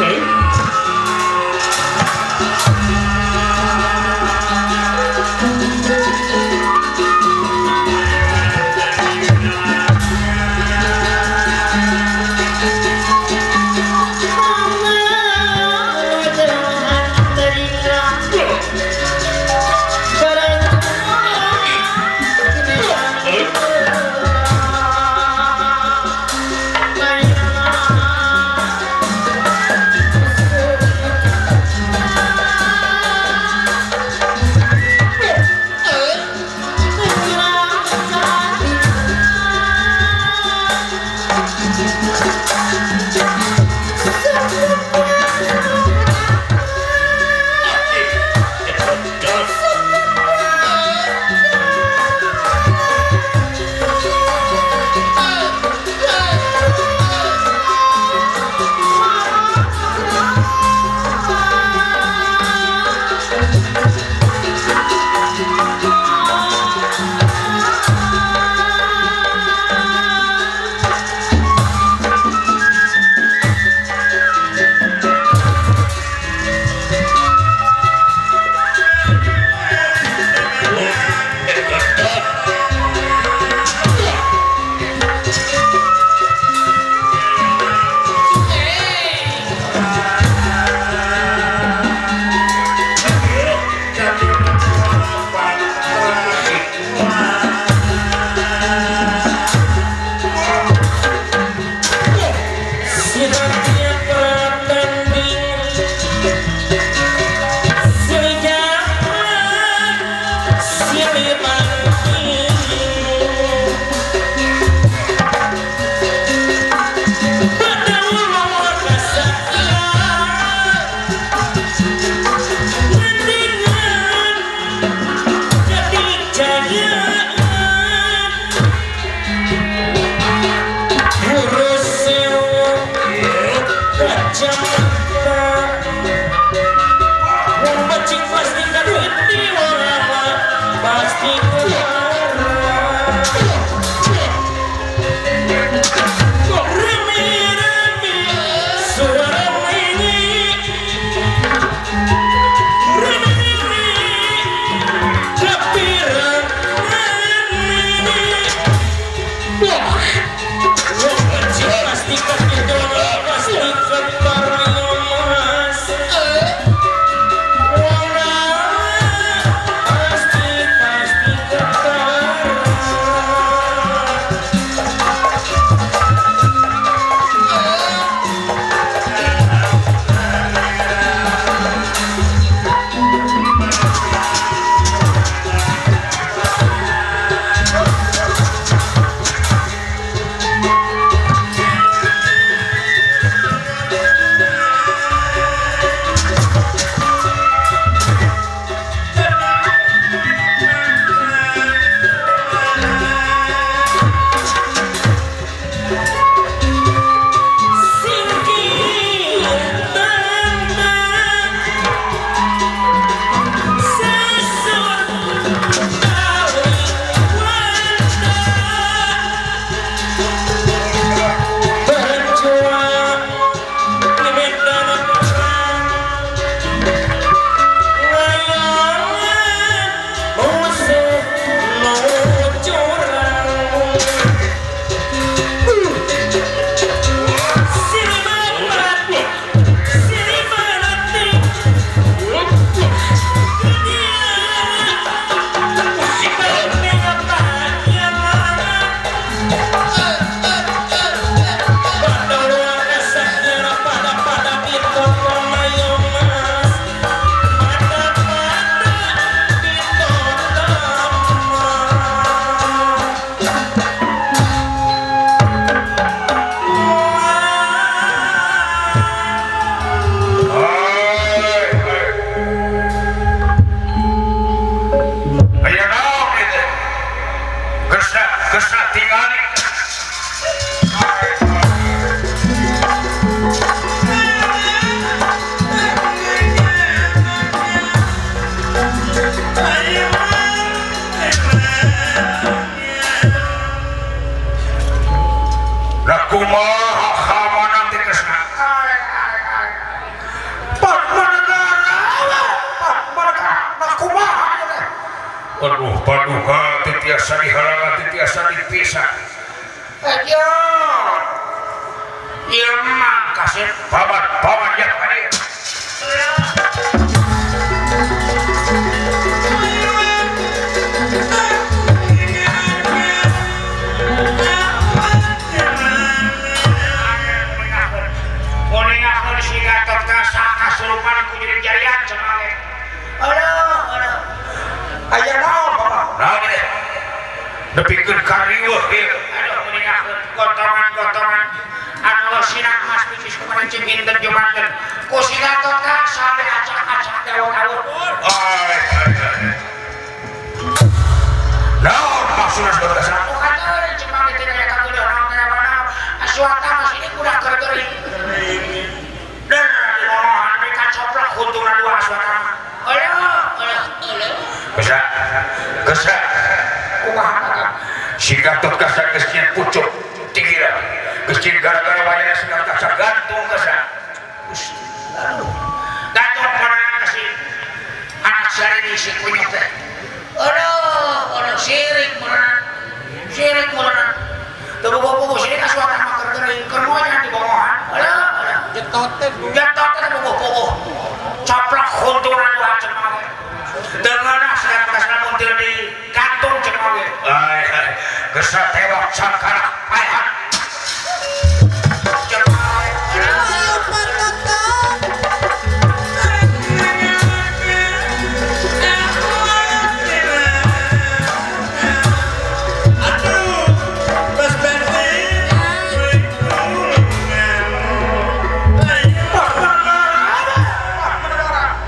Nee. Kumaha kamanan teh Kresna? Padmanagara, Padmanagara, nah kumaha teh? Aduh, paduka teu tiasa dihalangan, teu tiasa dipisah. Aja. Ieu mah kasep Paman, paman ya ka dieu. Muningakeun si Gatot Kaca kasurupan ku jadi jarian cenah ge. Aduh, aduh. Aya naon, Bapak? Naon ieu? Nepikeun ka riweuh ieu. Aduh, muningakeun gotongan-gotongan anu sinak mas picis kumaha cing dinten Jumaten. Ku si Gatot Kaca sampe acak-acak dawuh-dawuh. Ai, ai, ai. Naon maksudna Gatot Kaca? Nu kateuring cing mah teh aya kageuleuh naon teh naon. Asuata mas ini kudah keur-geuring. Der di bawah nepi ka coplok huntuna dua aswata mah. Aduh, aduh, aduh. Kesa, kesa. Kumaha Kakang? Si Gatot Kaca geus nyeun pucuk tigira. Geus nyeun gara-gara wayahna si Gatot Kaca gantung kesa. Aduh. Gantung panangan ka si anak sarini si kunyuk teh. Aduh, aduh sirik meureunan. Sirik meureunan. Teu bogo-bogo sirik aswata mah keur geuring keur moyan di bongohan. Aduh, aduh. Jetot teh. Jetot teh bogo-bogo. Coplok huntuna dua cenah ge. Dengeuna si Gatot Kaca lamun teu digantung cenah ge. Ai, ai. Gesa tewak sangkara paehan. Cenah ge.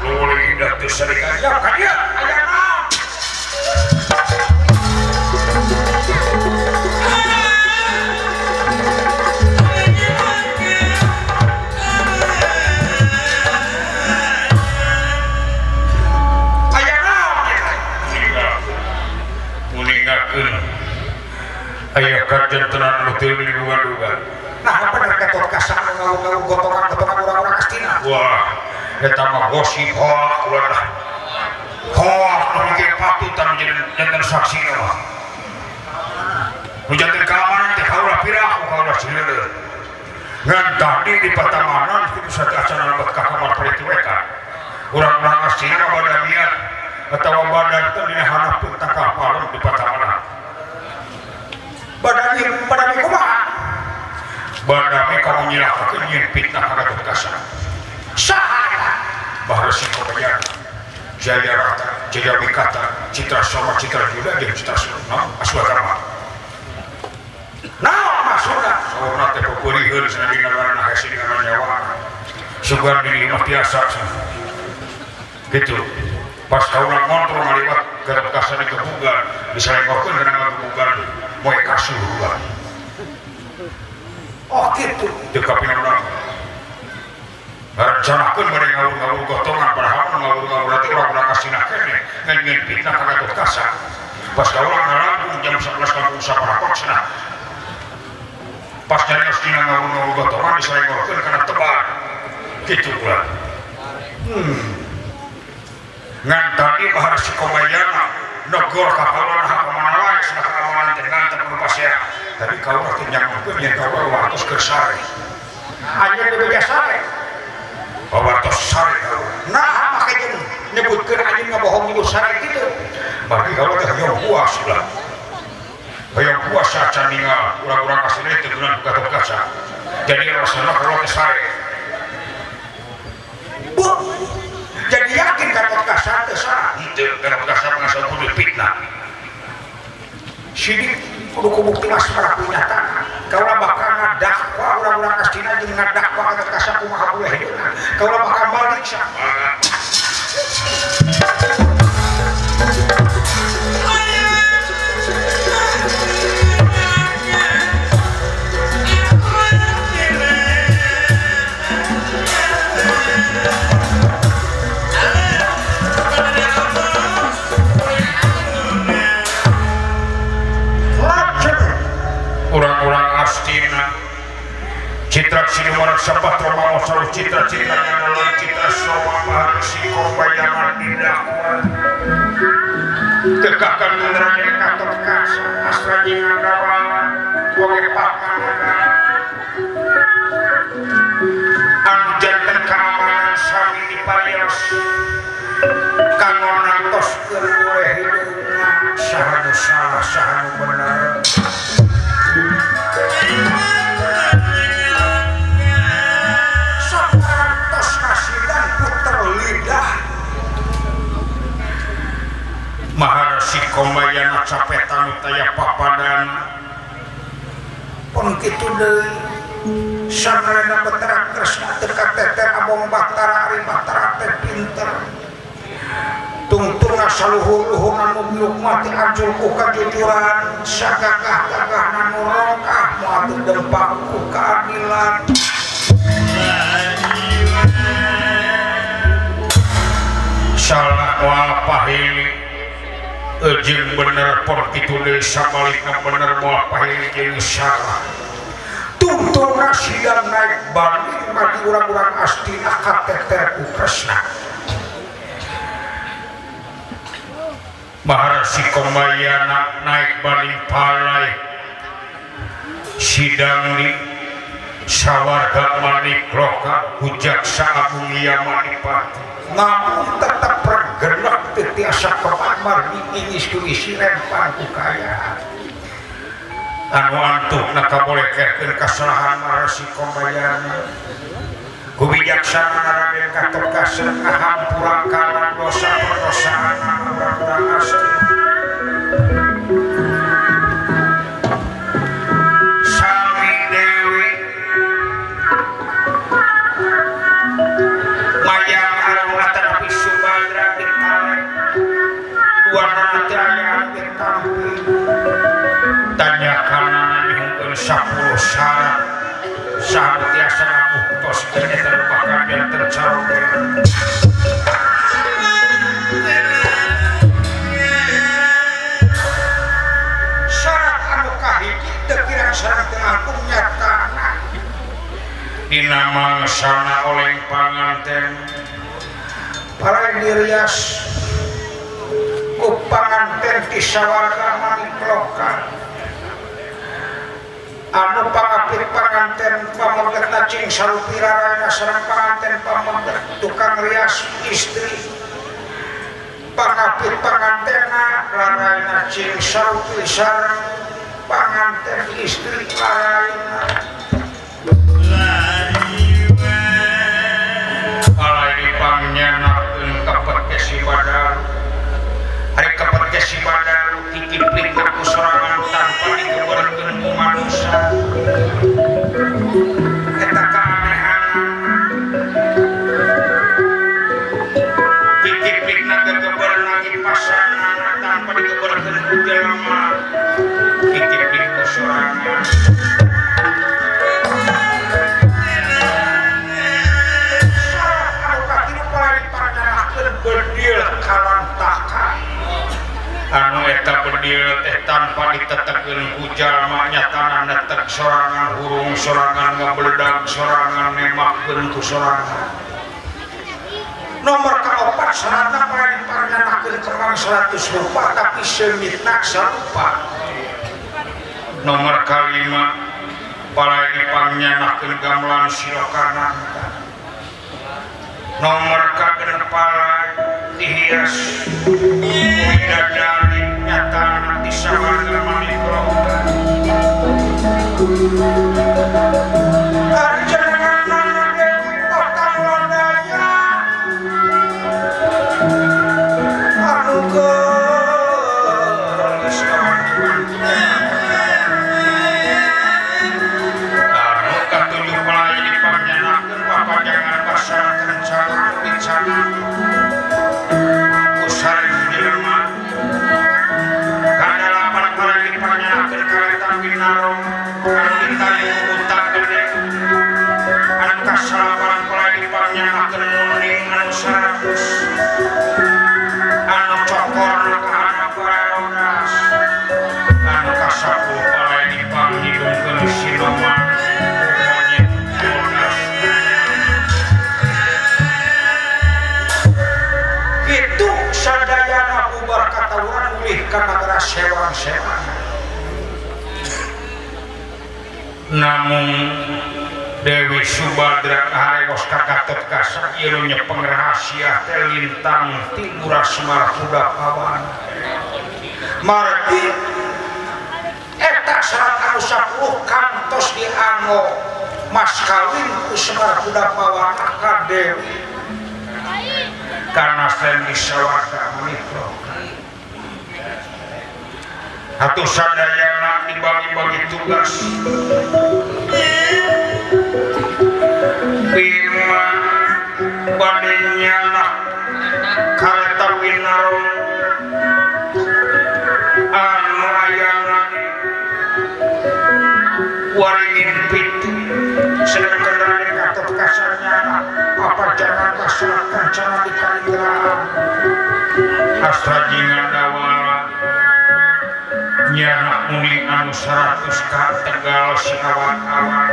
Leuleung teu sarika ya ka dieu. Aya naon? Aya naon ieu teh? Muningakeun aya kajantenan nu teu diduga-duga. Nah, bener Gatot Kaca nu ngawung-ngawung gotongan-gotongan urang-urang Astina. Wah, eta mah gosip hoak ulah lah. Hoak nu mikir patutan jadi janten saksina mah. Nu janten keamanan teh kaula piraku kaula sileuleuh. Ngan tadi di patamanan kitu sateuacan lebet ka kamar politik WK. Urang-urang Astina mah badamian atawa badan teh dina hanapeun tangkal palem di patamanan. Badami, badami kumaha? Badami kamu nyilakakeun nyieun fitnah ka Gatot Kaca. Saha eta? Bahresi Kobayana, Jaya Rata, Jaya Wikata, Citra Soma, Citra Juda, jeung Citra Soma, Aswatama. Naon maksudna? Saurna teh peupeuriheun cenah dina ngaranna hese dina ngaranna nyawana. Sugan diri mah tiasa cenah. Gitu. Pas kaula ngontrol ngaliwat Gatot Kaca digebugan, disalenggokeun kana ngagebugan, moe kasuruhan. Oh gitu. Teu kapinang. Ngarencanakeun bade ngawur-ngawur gotongan padahal mah ngawur-ngawur teh urang-urang Astina keneh ngan nyieun fitnah ka Gatot Kaca. Pas kaula ngalangkung jam 11 kampung saparapat cenah. Pas nyarios dina ngawur-ngawur gotongan disalenggokeun kana tebar. Kitu ulah. Ngan tadi Maharsi Kobayana negor ka kaula nah ka mana wae cenah keamanan teh ngan teu kudu pasea. Tapi kaula teh nyangokeun yen kaula wartos keur sare. Anjeun bebeja sare. Wartos sare kaula. Nah, make jeung nyebutkeun anjeun ngabohong nyebut sare kitu. Bagi kaula teh hoyong puas ulah. Hoyong puas saca ningal urang-urang asli teh geunan ku Gatot Kaca. Jadi rasana kaula teh sare. Bu, jadi yakin Gatot Kaca teh sare? Henteu, Gatot Kaca mah ngasal kudu fitnah. Sidik kudu kubukti mas maraku nyata. Kaula bakal ngadakwa urang-urang Astina jeung ngadakwa Gatot Kaca kumaha boleh hidupna. Kaula bakal balik sa. Orang-orang Astina Citra Sinumarak Sapatra Mamosaru Citra Citra Nganalan Citra Soma Maharsi Kombayangan Indah Kekakan Raden Gatotkaca Astra jeung Andawa Boge Pamanana anu janten keamanan sami diparios kanggo nangtoskeun boleh hideungna saha nu salah saha nu bener. Saparantos kasidan puter lidah Maharsi Kombayana capetan taya papadan pun kitu deui sangrena Betara Kresna teu kateter abong Batara ari Batara teh pinter tungtungna saluhur-luhurna nu biluk mati anjul ku kajujuran sagagah-gagahna nu rongkah moal teu dempak ku keadilan. Salah moal pahili jeung bener pon kitu deui sabalikna bener moal pahili jeung salah. Tungtungna sidang naik banding bagi urang-urang Astina kateter ku Kresna. Maharsi Kombayana naik banding palai sidang di sawarga Manikloka hujaksa agung Yamanipati namun tetap pergerak teu tiasa kepat margi ingis ku rempan ku kaayaan anu antukna kabolekekeun kasalahan Maharsi Kombayana ku bijaksana Raden Gatotkaca ngahampura kana dosa perdosaan urang-urang Astina. Sami Dewi Mayang Aruna tetapi Subadra ditarik dua nana teh aya anu ditampi tanya kana nyuhunkeun 10 syarat saha nu tiasa ngabuktoskeun eta nu bakal janten caroge. Syarat anu kahiji teu kirang sareng teu langkung nyatana dina mangsana oleng panganten palai dirias ku panganten ti sawarga Manikloka anu pangapit panganten pameget cing sarupi raraina sareng panganten pameget tukang rias istri pangapit pangantena raraina cing sarupi sareng panganten istri raraina palai dipangnyenakeun kepet ke si Badalu ari kepet ke si Badalu kikiplik ku sorangan tanpa digeberkeun ku manusia eta kaanehan kikiplikna gegeberna pasangan tanpa digeberkeun ku jelema kikiplik ku sorangan. Syarat anu katilu palai dipanjanakeun bedil kalantaka anu eta bedil teh tanpa ditetekeun ku jalma nyatana netek sorangan hurung sorangan ngabeledag sorangan nembakkeun ku sorangan. Nomor kaopat syaratna palai diparnyanakeun kembang 100 rupa tapi seungitna sarupa. Nomor kalima palai dipangnyenakeun gamelan silokananta. Nomor kagenep palai dihias bidadari nyatana di sawarga Manikloka. Arjana Dewi Totan Lodaya anu geulis anu katujuh palai dipangnyenakeun papajangan pasar kencana pincana sareng jelema kadalapan palai dipangnyenakeun kareta binarong anu ditarik ku unta sewang-sewang namun Dewi Subadra harewos ka Gatot Kaca ieu nu nyepeng rahasia teh lintang ti Ngurah Semar Kuda Pawana margi eta serat anu 10 kantos dianggo mas kawin ku Semar Kuda Pawana ka Dewi karena sen disawaka menikah atuh sadayana dibagi-bagi tugas Bima bade nyanak kareta Winarong anu ayana waringin pitu sedangkan Raden Gatot Kaca nyanak papajangan kasurat kancana di kalindraan Astra Dawala nyanak muni anu 100 ka Tegal si awan-awan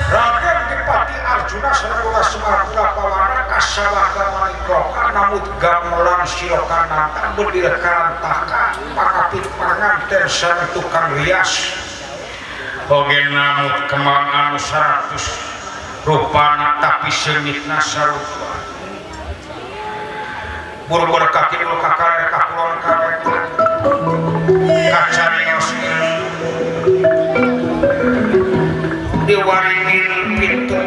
Raden Dipati Arjuna sareng Semar Kuda Pawana kasawaka maningkroka namut gamelan silokanata bedil karantaka pangapit panganten sareng tukang rias oge namut kemang anu 100 rupana tapi seungitna sarupa buru-buru ka kidul ka kaler ka kulon ka wetan kacarioskeun diwaringin pitu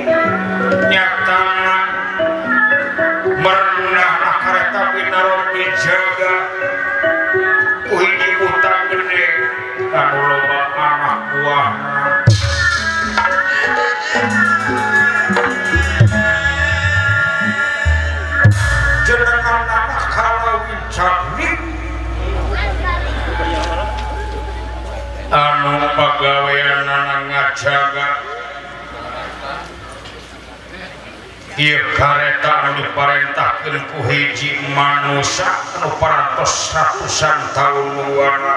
nyatana merendah kareta Winarong dijaga ku hiji utang gede anu loba anak buahna jenengan anak kalawin caknik anu pagaweanana ngajaga ieu kareta anu diparentahkeun ku hiji manusa anu parantos ratusan taun muwana.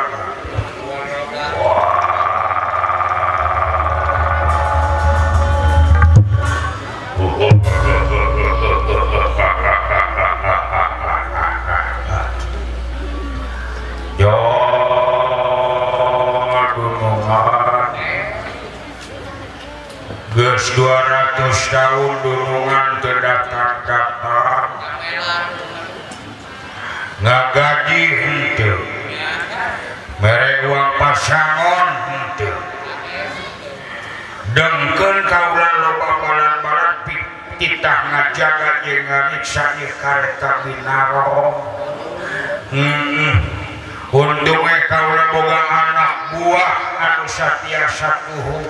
Geus 200 tahun dunungan teu datang-datang ngagaji henteu mere uang pasangon henteu dengkeun kaula loba balan-balan titah ngajaga jeung ngariksa ieu kareta Winarong. Untung we kaula boga anak buah anu satia satuhu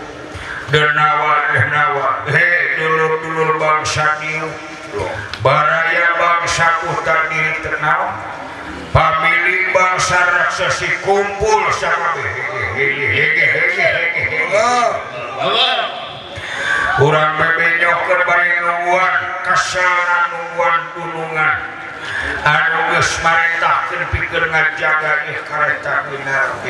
denawa denawa he dulur-dulur bangsa dieu baraya bangsa ku tadi tenau pamili bangsa raksasi kumpul sakabeh urang bebenyokeun bari nungguan kasalna nungguan dunungan anu geus marentahkeun pikeun ngajaga ieu kareta Winarong.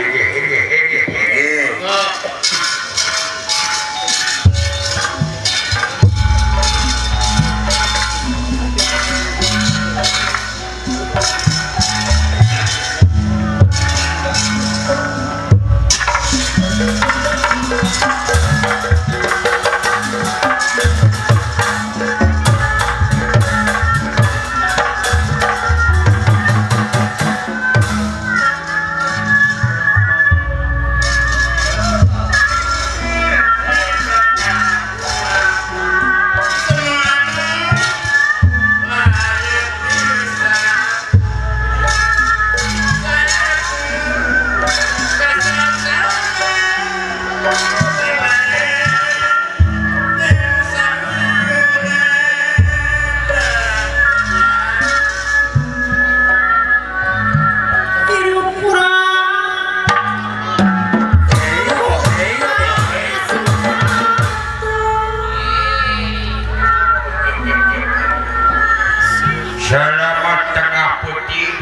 Selamat tengah putih.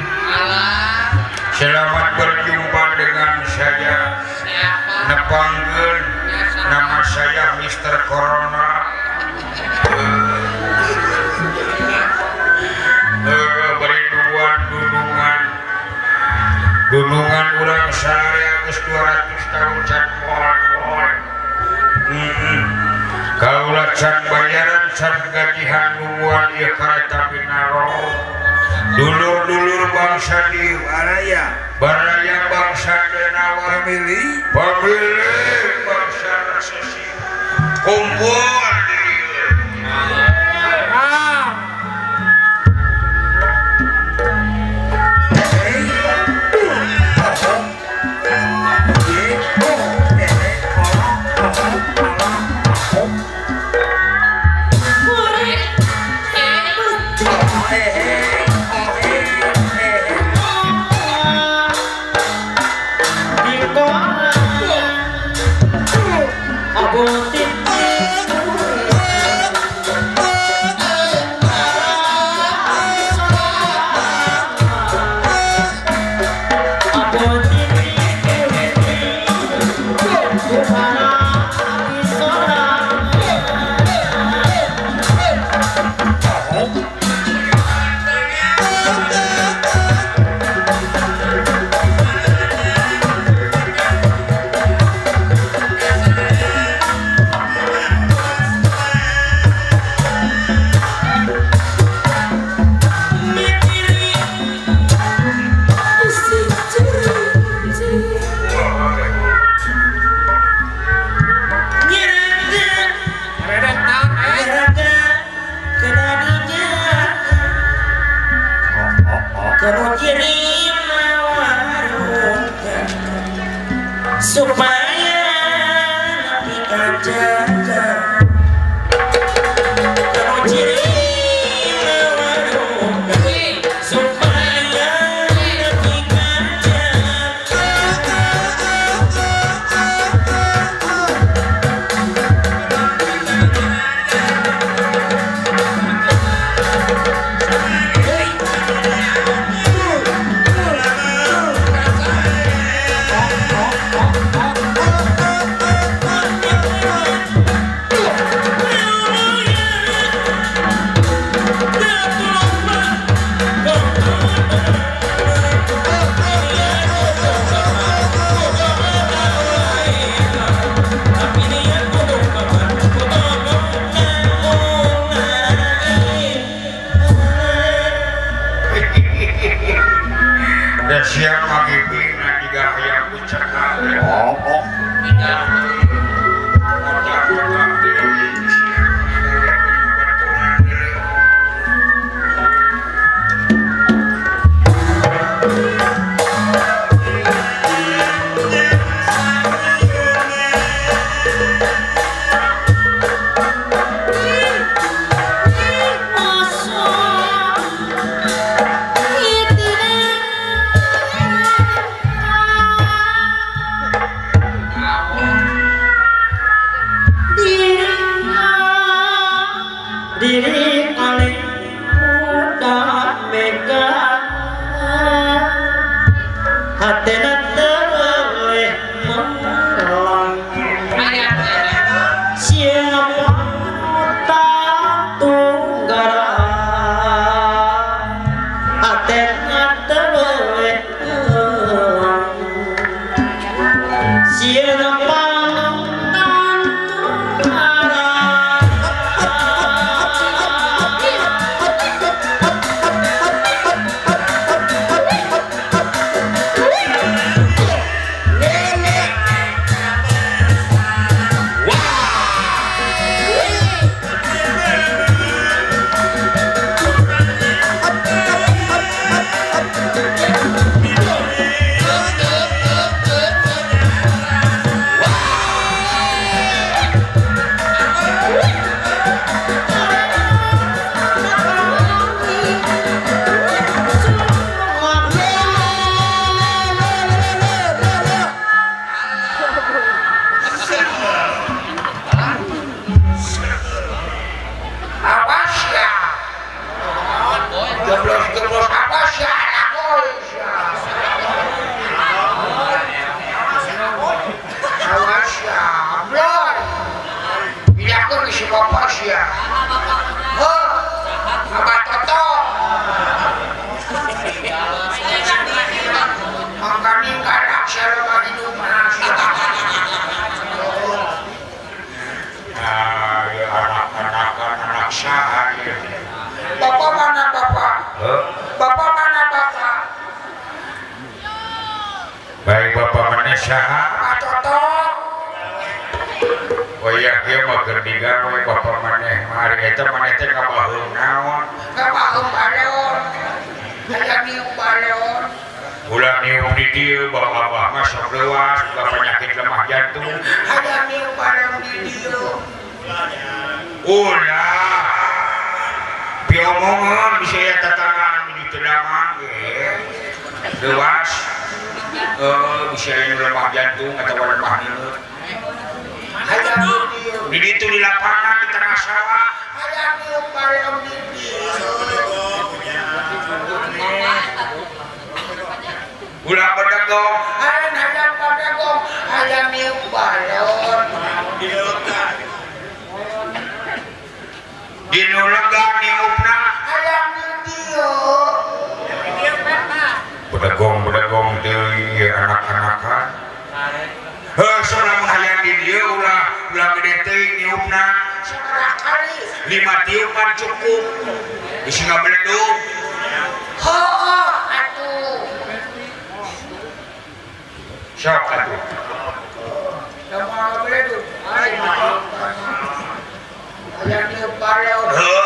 Selamat berjumpa dengan saya. Nepangkeun Salarea geus 200 tahun can mohon-mohon. Kaula can bayaran can gajihan nungguan ieu kareta binaro. Dulur-dulur bangsa di baraya, baraya bangsa Denawa, pemilih, pemilih bangsa Raksasa kumpul di dieu. Supaya kita jaga diri paling muda mega hati teleh melang siapa tunggara hati teleh melang siapa Saha? Pak Toto. Oh iya, ieu mah keur digawe bapak maneh mah ari eta maneh teh ngabaheung naon? Ngabaheung balon. Hayang niup balon. Ulah niup di dieu bapak abah mah sok leuas, boga penyakit lemah jantung. Hayang niup balon di dieu. Ulah. Piomongan bisa ya tatangan menuju teu damang ge. Leuas. Bisa aya lemah jantung atawa lemah nilut. Hayang niup di dieu. Di ditu di lapangan di tengah sawah. Hayang niup balon di dieu. Ulah bedegong. Hayang hayang bedegong, hayang niup balon. Di nu lega niupna hayang di dieu. Bedegong-bedegong teuing ieu anak-anakan. Heuh, sok lamun hayang di dieu ulah ulah gede teuing niupna. Sabaraha kali? 5 tiupan cukup. Bisi ngabeledug. Heuh, atuh. Sok atuh. Lamun ngabeledug, hayang niup balon. Heuh.